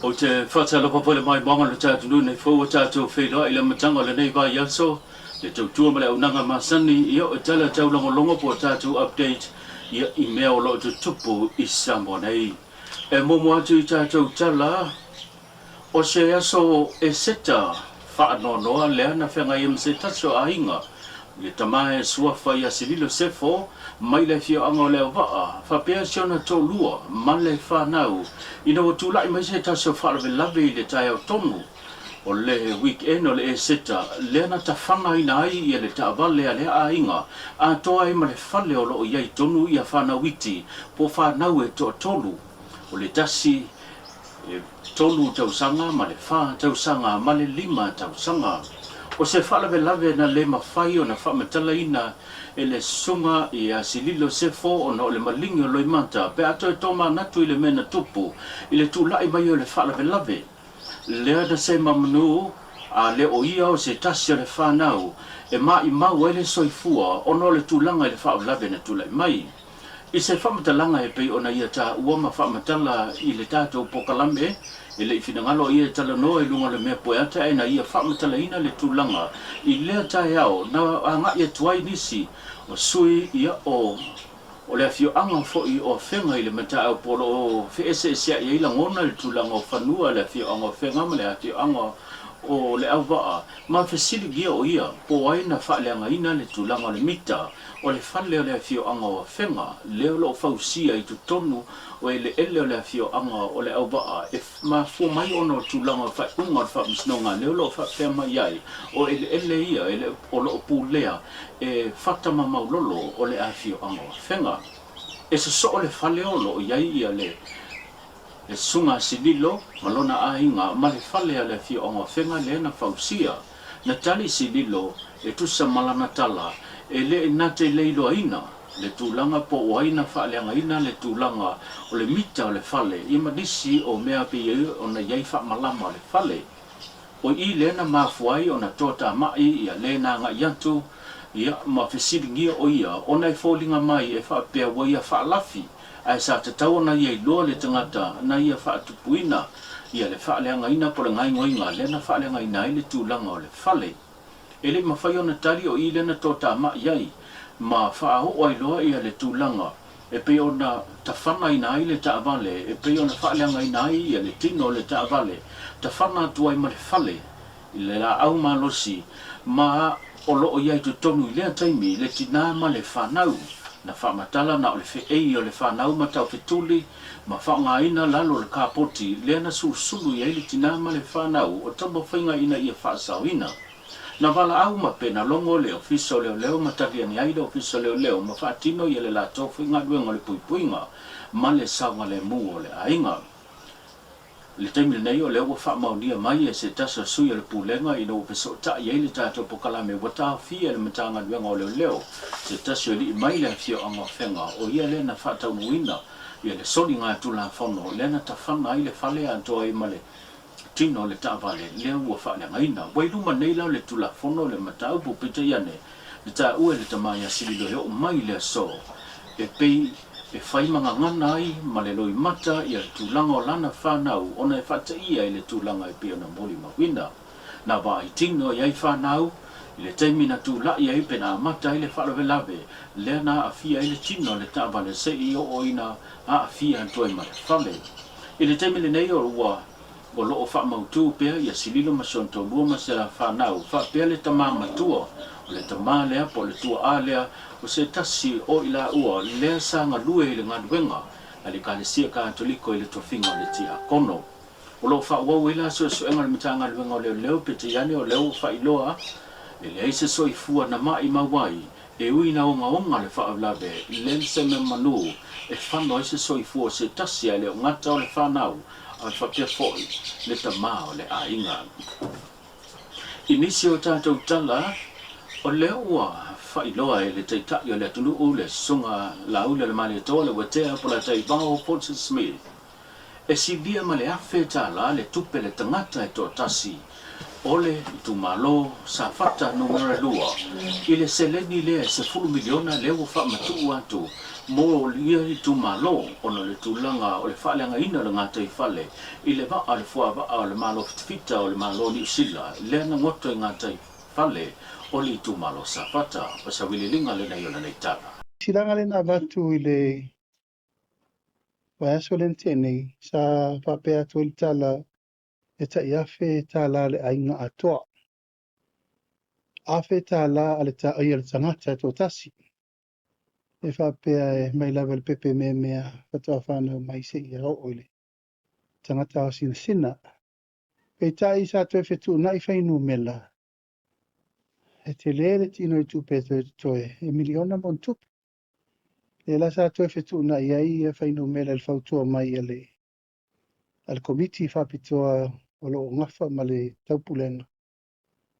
Ou te faatalofa foi i le maimoaga o le tatou atunuu nei fou ua tatou feiloai i le amataga o lenei vaiaso, le tautua ma le auaunaga masani, ia o tala taulogologo po o tatou update ia i mea o lo o tutupu i Samoa nei. E muamua atu i tatou tala, o se aso Eseta faanoanoa lea na feagai ai ma se tasi o aiga Le tama e suafa ia Sililo Sefo mai le afioaga o Leauvaa, faapea si ona toalua ma le fanau ina ua tulai mai se tasi o faalavelave i le taeao tonu o le weekend o le Eseta lea na tafanaina ai ia le taavale a lea aiga atoa ai ma le fale o lo o i ai tonu ia fanau iti po o fanau e toatolu o le tasi e 3 tausaga ma le 4 tausaga ma le 5 tausaga. O se faalavelave na le mafai ona faamatalaina e le Susuga ia Sililo Sefo ona o le maligi o Loimata pe a toe tomanatu i le mea na tupu i le tulai mai o le faalavelave lea na sema manu a le o ia o se tasi o le fanau e maimau ai le soifua ona o le tulaga i le faalavelave na tulai mai. I se faamatalaga e pei ona ia taua ma faamatala i le tatou pokalame, e le i finagalo ia e talanoa i luga o le mea poeata ae na ia faamatalaina le tulaga i lea taeao na agai atu ai nisi o sui ia o o le afioaga foi o Afega i le mataupu o lo o feeseeseai ai lagona i le tulaga o fanua a le afioaga o Afega ma le afioaga o Leauvaa ma fesiligia o ia po o ai na faaleagaina le tulaga o le mita o le fale o le afioaga o Afega, lea o lo o fausia i totonu o eleele o le afioaga o Leauvaa, e mafua mai ona o tulaga o faaiuga o le Faamasinoga, lea o lo o faapea mai ai, o eleele ia e le o lo o pulea e Fata ma Maulolo o le afioaga o Afega. E sosoo le fale o lo o i ai ia le le Susuga a Sililo ma lona aiga ma le fale a le afioaga o Afega lea na fausia. Na tali Sililo e tusa ma lana tala, e le na te leiloaina le tulaga po o ai na faaleagaina le tulaga o le mita o le fale ia ma nisi o mea pei ona i ai faamalama o le fale. O i lea na mafua ai ona toatamai ia le na agai atu ia ma fesiligia o ia ona e foliga mai e faapea ua ia faalafi ae sa tatau ona ia iloa le tagata na ia faatupuina ia le faaleagaina po o le gaoioiga lea na faaleagaina ai le tulaga o le fale. E le i mafai ona tali o i lea na toatamai ai ma faaoo ai loa ia le tulaga e pei ona tafanaina ai le taavale, e pei ona faaleagaina ai ia le tino o le taavale, tafana atu ai ma le fale i le laau malosi ma o lo o i ai totonu i lea taimi le tinā ma le fanau. Na faamatala na o le feei o le fanau ma taufetuli ma faaaogaina lalo o le kapoti lea na sulusulu i ai le tinā ma le fanau o taumafaiga ina ia faasaoina. Na valaau ma penalogo le Ofisa o Leoleo ma tali ane ai le Ofisa o Leoleo ma faatino ia le latou faigaluega o le puipuiga ma le saogalemu o le aiga. I le taimi lenei, o lea ua faamaonia mai e se tasi o sui o le Pulega ina ua fesootai ai le tatou pokalame ua taofia e le Matagaluega o Leoleo se tasi o alii mai le afioaga o Afega, o ia lea na faataunuuina ia le soligatulafono lea na tafana ai le fale atoa ai ma le tino o le taavale lea ua faaleagaina. Ua i luma nei la o le Tulafono le mataupu, peitai ane, na taua e le tama ia Sililo e oo mai i le aso e pei e fai ma gagana ai ma le loimata ia le tulaga o lana fanau ona e faataia i le tulaga e pei ona molimauina. Na vaai tino i ai fanau i le taimi na tulai ai pe na amata ai le faalavelave lea na aafia ai le tino o le taavale se i oo ina aafia atu ai ma le fale. I le taimi lenei o ua O lo o faamautu pea ia Sililo ma si ona toalua ma si ana fanau, faapea le tama matua, o le tama lea po o le tuaa lea, o se tasi o i laua lea sa galue i le galuega a le Ekalesia Katoliko i le tofiga o le tiakono. O lo o faaauau ai la suesuega a le Matagaluega o Leoleo, peitai ane o lea ua faailoa e leai se soifua na maimau ai E ui ina ogaoga le faalavelave le se mea manu e fano ai se soifua o se tasi ae le o gata o le fanau ae faapea foi le tama o le aiga. I nisi o tatou tala, o lea ua faailoa e le Taitai o le atunuu le Susuga Laauli o le Malietoa le Uatea Polataivao Fortune Smith, e silia ma le $1,000 le tupe le tagata e toatasi. o le itumalo Safata Numera 2 i le seleni lea e $10 miliona lea ua faamatuu atu mo ia itumalo ona o le tulaga o le faaleagaina o le gataifale i le vaa o le fuavaa o le Malo Fitafita o le Malo o Niu Sila lea na goto i gataifale o le itumalo Safata. O se auiliiliga lenei o lenei tala. Silaga lea na avatu i le vaiaso lea na tea nei, sa faapea atu ai le tala e tai $1,000 le aiga atoa. $1,000 a le a le tagata e toatasi. E faapea e mai lava i le pepe meamea faatoa fanau mai seia oo i le tagata aosinasina. Peitai sa toe fetuunai fuainumera, e tele le tino i tupe e toe totoe, e miliona ma ona tupe. Lea la sa toe fetuunai ai fuainumera i le fautua mai a le Komiti Faapitoa o lo o gafa ma le taupulega,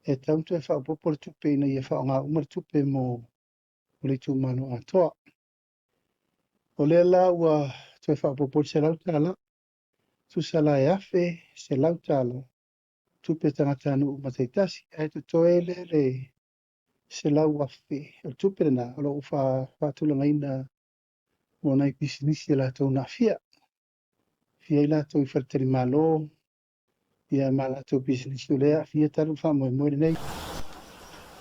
e tatau ona toe faaopoopo le tupe ina ia faaaoga uma le tupe mo le itumalo atoa. O lea la ua toe faaopoopo le $100, tusa la e $1,100 tupe tagatanuu uma taitasi, ae totoe lea le $100,000. O le tupe lena o lo o faatulagaina mo nai pisinisi e latou na aafia. Aafia ai latou i faletalimalo, ia ma latou pisinisi o lea e aafia talu le faamoemoe lenei.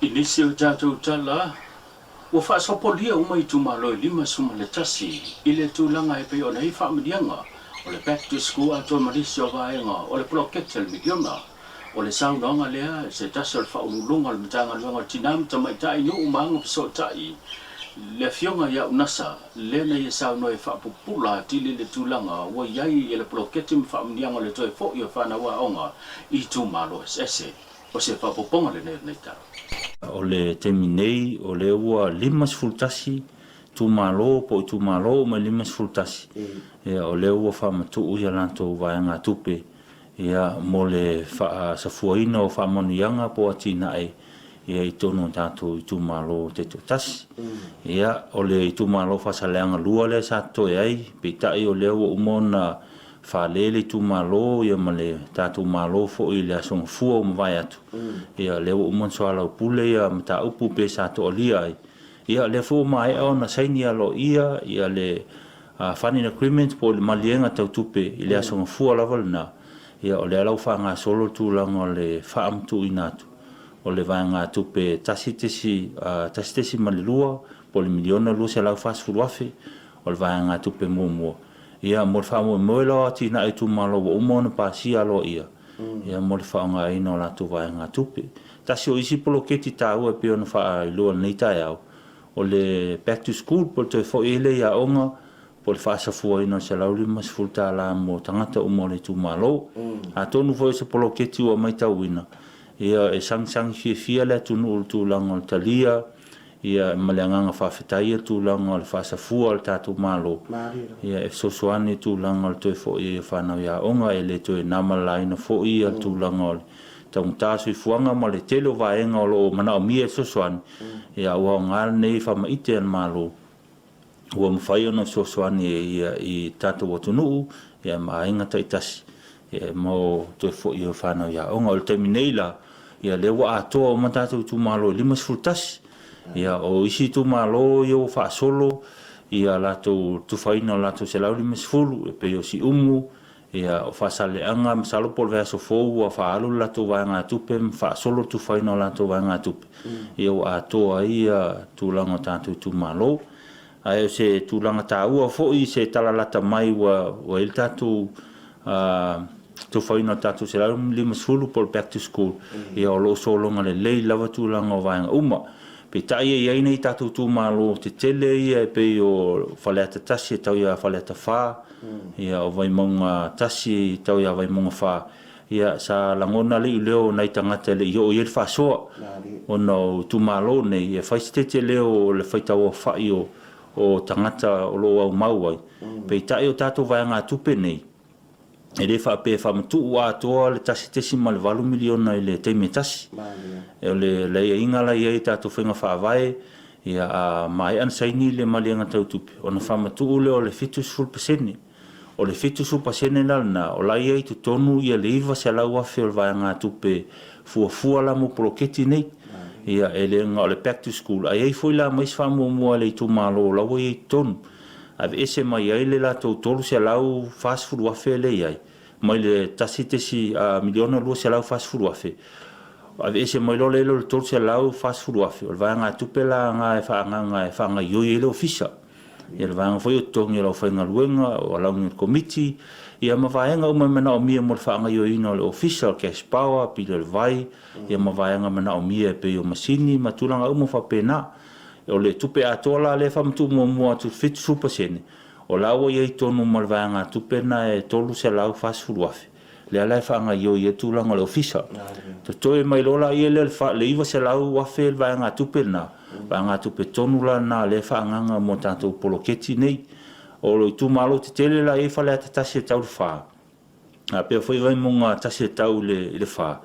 I nisi o tatou tala, ua faasopolia uma itumalo e 51 i le tulaga e pei ona i ai faamanuiaga o le Back to School atoa ma nisi o vaega o le poloketi a le miliona. O le saunoaga lea e se tasi o le Faauluuluga o le Matagaluega o Tina ma Tamaitai, Nuu ma Agafesootai, le Afioga ia Unasa, lea na ia saunoa e faapupula atili le tulaga ua i ai i le poloketi ma faamanuiaga o le toe foi o fanau aoga i itumalo eseese. O se faaopoopoga lenei o lenei tala. O le taimi nei, o lea ua 51 itumalo po o itumalo uma e 51, ia, o lea ua faamatuu ia latou vaegatupe ia, mo le faasafuaina o faamanuiaga po o atinae ia, i totonu o tatou itumalo taitoatasi. Ia, o le itumalo Faasaleleaga 2 lea sa totoe ai, peitai o lea ua uma ona fale le itumalo ia, ma le tatou Malo foi i le Aso Gafua ua mavae atu. Ia, lea ua uma ona soalaupule ia mataupu pe sa toalia ai. Ia, lea foi ua maea ona saini aloaia ia le funding agreement po o le maliega tau tupe i le Aso Gafua lava lena. Ia, o lea la ua faagasolo le tulaga o le faamatuuina atu o le vaegatupe 1.1.2 po o le $1,240,000 o le vaegatupe muamua. Ia, mo le faamoemoe la o atinae itumalo ua uma ona pasia aloaia, ia, mo le faaaogaina o latou vaegatupe. Tasi o isi poloketi taua e pei ona faailoa i lenei taeao, o le Back to School po o le toe foi ai lea i aoga, po o le faasafuaina o le $150 mo tagata uma o le itumalo. Atonu foi o se poloketi ua matauina, ia, e sagisagi fiafia le atunuu i le tulaga o le talia, ia, ma le agaga faafetai le tulaga o le faasafua o le tatou Malo, ia, e fesoasoani i tulaga o le toe foi ai o fanau i aoga, e le toe na ma le laina foi ia le tulaga o le taugata soifuaga ma le tele o vaega o lo o manaomia e fesoasoani. Ia, ua aoga lenei faamaite a le Malo ua mafai ona fesoasoani ia, i tatou atunuu, ia, ma aiga taitasi, ia, mo toe foi o fanau i aoga. O le taimi nei la, ia, lea ua atoa uma tatou itumalo e 51. Ia, o isi itumalo ia ua faasolo ia latou tufaina o latou 150 e pei o Siumu, ia, o Faasaleleaga, masalo po o le vaiaso fou ua faaalu le latou vaegatupe ma faasolo le tufaina o latou vaegatupe, ia, ua atoa ai ia tulaga o tatou itumalo. Ae o se tulaga taua foi se tala lata mai ua i ai le tatou tufaina o le tatou 150 po o le Back to School, ia, o lo o sologa lelei lava tulaga o vaega uma. Peitai e i ai nei tatou itumalo tetele ia e pei o Faleata 1 e tau ia Faleata 4, ia, o Vaimauga 1 e tau ia Vaimauga 4, ia, sa lagona le iuleo o nai tagata e le i oo i ai le faasoa, ona o itumalo nei e fai se tetele o le faitauaofai o tagata o lo o aumau ai. Peitai o tatou vaegatupe nei, e le faapea e faamatuu atoa le $1.8 miliona i le taimi e tasi. O le aiaiga la i ai i tatou faiga faavae, ia, a maea ona saini le maliega tau tupe, ona faamatuu lea o le 70% O le 70% la lena, o la e i ai i totonu le $900,000 o le vaegatupe fuafua la mo poloketi nei. Ia, e le na o le back to school, ae i ai foi la ma isi faamuamua a le itumalo o la ua i ai i totonu. Aveese mai ai le latou $340,000 lea e i ai, mai le $1,240,000, aveese mai loa lea i le $340,000, o le vaegatupe la lena e faaagaaga e faagaoioi ai le ofisa. Ia le vaega foi o totogi o le aufaigaluega, o alauni o le komiti, ia ma vaega uma e manaomia mo le faagaoioiina o le ofisa, o le cash power, pili o le vai, ia ma vaega manaomia e pei o masini ma tulaga uma faapena. O le tupe atoa la lea e faamatuu muamua atu i le 70%, o la ua i ai tonu ma le vaegatupe lena e $340,000, lea la e faagaoioi ai le tulaga o le ofisa. Totoe mai loa lea le $900,000 le vaegatupe lena, vaegatupe tonu la lena lea e faaagaaga mo tatou poloketi nei. O itumalo tetele la e i ai Faleata 1 e tau i le 4, a pea foi Vaimauga 1 e tau i le 4,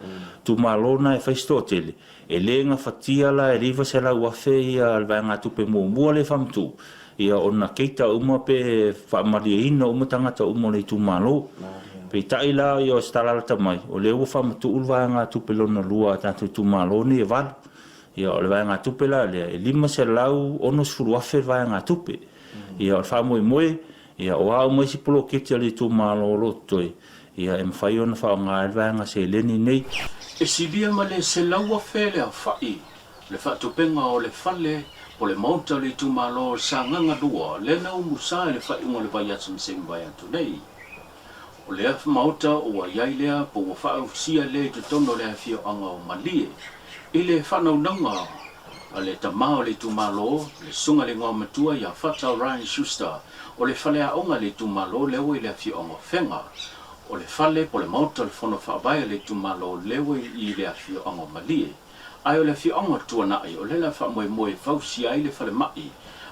itumalo na e fai se toatele, e le gafatia la e le $900,000 le vaegatupe muamua lea e faamatuu, ia ona keita uma pe faamalieina uma tagata uma o le itumalo. Peitai la ia o se tala lata mai, o lea ua faamatuu le vaegatupe lona lua a tatou itumalo nei e 8. Ia o le vaegatupe la lea, e $560,000 le vaegatupe. Ia o le faamoemoe, ia o a uma isi poloketi a le itumalo o lo o totoe, ia e mafai ona faaaoga ai le vaega seleni nei. E silia ma le 100,000 le aofai le faatupega o le fale po le maota o le itumalo o Sagaga 2 lea na umusa i le faaiuga o le vaiaso na se i mavae atu nei. O lea maota ua i ai lea po ua faaausia lea i totonu o le afioaga o Malie i le faanaunauga a le tama o le itumalo, le Susuga i le Igoamatua ia Fata Ryan Schuster o le faleaoga a le itumalo lea ua i le afioaga o Fega. O le fale po le maota o le fono faavae a le itumalo lea ua i le afioaga o Malie. Ae o le afioaga o Tuanai o lea la faamoemoe e fausia ai le falemai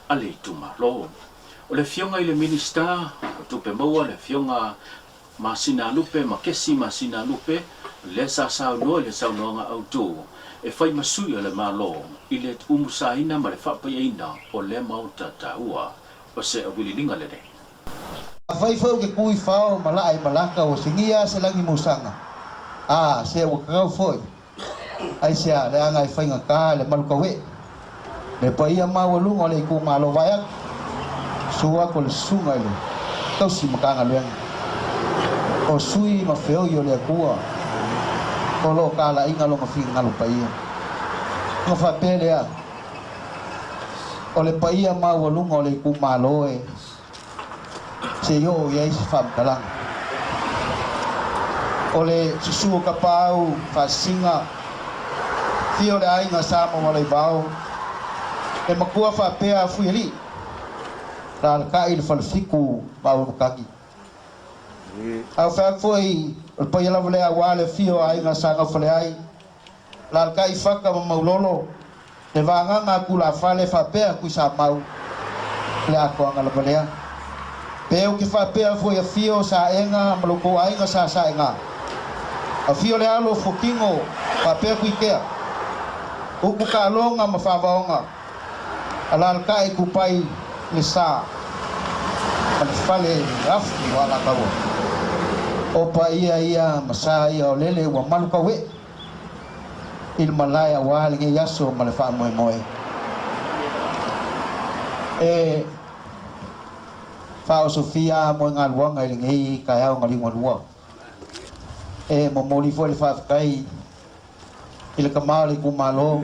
a le itumalo. O le afioga i le Minisita o Tupe Maua, le afioga Masinalupe Makesi Masinalupe, lea sa saunoa i le saunoaga autu e fai ma sui o le Malo i le umusaina ma le faapaiaina o lea maota taua o se auiliiliga lenei. Afai foi ou te tu i fao ma laa i malaka ua sigia se lagi musaga, a se ua kakau foi. Aisea, leaga e faigata le malu tauee le paia maualuga o le itumalo vaeatu, susu atu o le susuga i le tausi Matagaluega o sui ma feoi o le Atua o lo o talaiga lona finagalo paia. Ona faapea lea, o le paia maualuga o le itumalo e se i oo i ai se faamatalaga. O le susu o Tapaau Faasisiga, fia o le aiga Sa Maualaivao, e matua faapea a Fuialii, lalata'i i le falefitu ma Auamatagi. A o fai atu foi o le paia lava lea aua le afio o aiga Sa Gaufaleai, lalata'i Fata ma Maulolo, Le vagaga a Tulafale faapea Tuisamau, le atoaga lava lea. Pe ou te faapea foi afio Saega ma lo outou aiga sa Saega. Afio le alo o Fuatino faapea Tuitea. Upu taaloga ma faavaoga, alalatai Tupai le sa ma le fale afu o Alataua. O paia ia ma sa ia o lele ua malu tauee. I le malae aua lenei aso ma le faamoemoe. E faaosofia moegaluaga i lenei taeao galiugalua. E momoli foi le faafetai i le tama o le itumalo.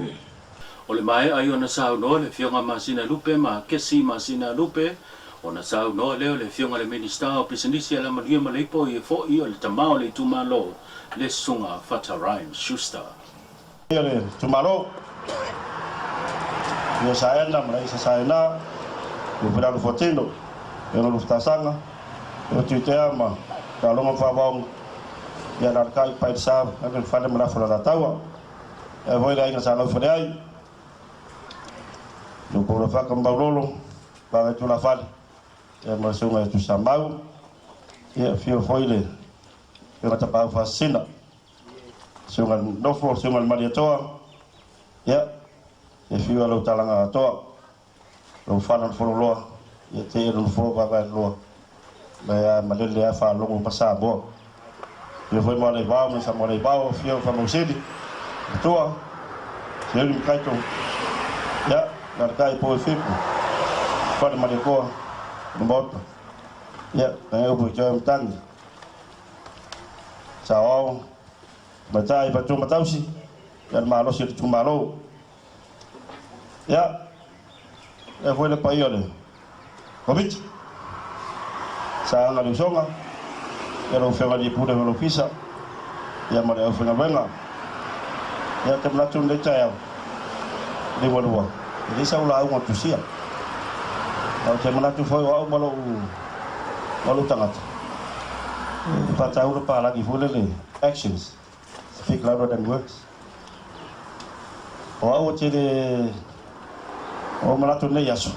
O le maea i ona saunoa le Afioga Masinalupe ma Kesi Masinalupe, ona saunoa lea o le Afioga i le Minisita o Pisinisi Alamanuia ma Leipa o ia foi o le tama o le itumalo le Susuga Fata Ryan Schuster. Ia le itumalo, ia Saena ma Laisa Saena, ia Fernando Fuatino, ia Lolo Futasaga, ia Tuitea ma Taaloga ma Faavaoga, ia Lalakai Pai le Sa, le Fale ma Lafo Lalataua. Ia foi le aiga sa gaufale ai, lo Paula Faka ma Maulolo, Vaga Tulafale, ia ma le susuga ia Tuisamau, ia afio foi le Susuga Tapaau Faasisina, Susuga i le Nofo, Susuga i le Malietoa, ia, afio lau Talaga Atoa, lau Fana le Fololoa, ia te le Nofoa Vaavae Loa. Lea malele lava faalogo ma Samoa. Afio foi Moaleivao ma Samoaleivao, afio Faamausili, Matua, Siuli ma Kaito, ia, lalakai po i Fipu, Fale ma Lekoa, le Maota, ia, tagai upu i Joe Matangi, Saoao, Matai, Matua Matausi, ia le malosi o le itumalo. Ia, lea foi le paia o le Komiti, Saga le Usoga, ia lau Afioga i le Pule ma le Ofisa, ia ma le aufaigaluega. Ia, ou te manatu i lenei taeao, liugalua, e leai sau lauga tusia. Ae ou te manatu foi o au ma lou, ma lou tagata, e faataua le palagi foi lele, actions speak louder than words. O au ou te le o manatu i lenei aso,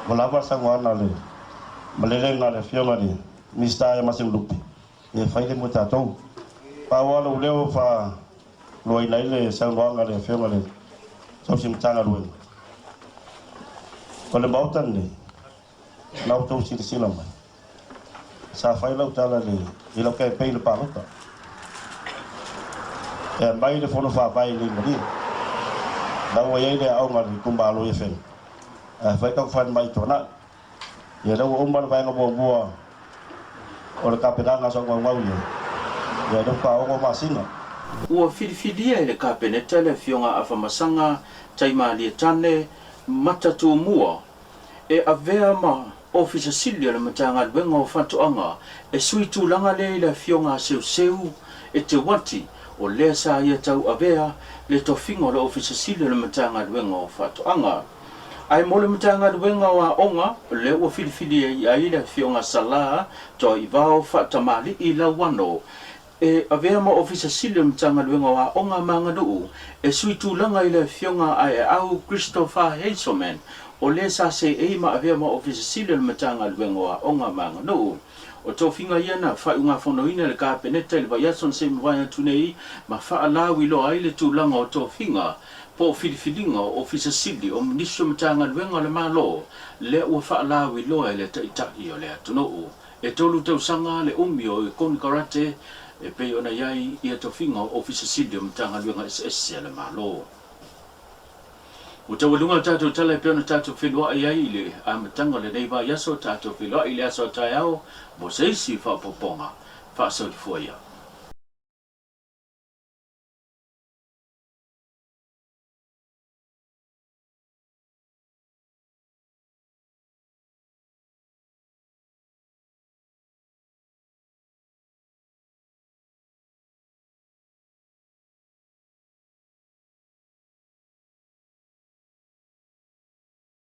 ua lava le saunoaga a le malelega a le Afioga i le Minisita ia Masego Lupe e fai le mo tatou. Pau lava lou leo e faaloaina ai le saunoaga a le Afioga i le Tausi Matagaluega, o le Maota lenei, na outou silasila mai, sa fai lau tala i lau campaign i le palota, e aumai le fono faavae i Leimalie, la ua i ai le aoga a le itumalo i Afega, ae fai tatou falemai i Tuanai. Ia lea ua uma le vaega muamua o le tapenaga sa ou naunau i ai, ia lea faatoa 6 masina. Ua filifilia e le Kapeneta le Afioga Afamasaga Taimalie Tane Matatumua e avea ma Ofisa Sili o le Matagaluega o Faatoaga e sui tulaga lea i le Afioga a Seuseu Eteuati o lea sa ia tauavea le tofiga o le Ofisa Sili o le Matagaluega o Faatoaga. Ae mo le Matagaluega o Aoga, lea ua filifilia i ai le Afioga Sala Toaivao Faatamalii Lauano e avea ma Ofisa Sili o le Matagaluega o Aoga ma Aganuu e sui tulaga i le Afioga Aeau Christopher Hazelman o le sa seei ma avea ma Ofisa Sili o le Matagaluega o Aoga ma Aganuu. O tofiga ia na faaiugafonoina e le Kapeneta i le vaiaso na se i mavae atu nei ma faalauiloa ai le tulaga o tofiga po o filifiliga o Ofisa Sili o nisi o Matagaluega o le Malo lea ua faalauiloa e le Taitai o le atunuu. E 3 tausaga le umi o konekarate e pei ona i ai ia tofiga o Ofisa Sili o Matagaluega eseese a le Malo. Ua taualuga le tatou tala e pei ona tatou feiloai ai i le amataga o lenei vaiaso, tatou feiloai i le aso a taeao mo se isi faaopoopoga. Faasoifua ia.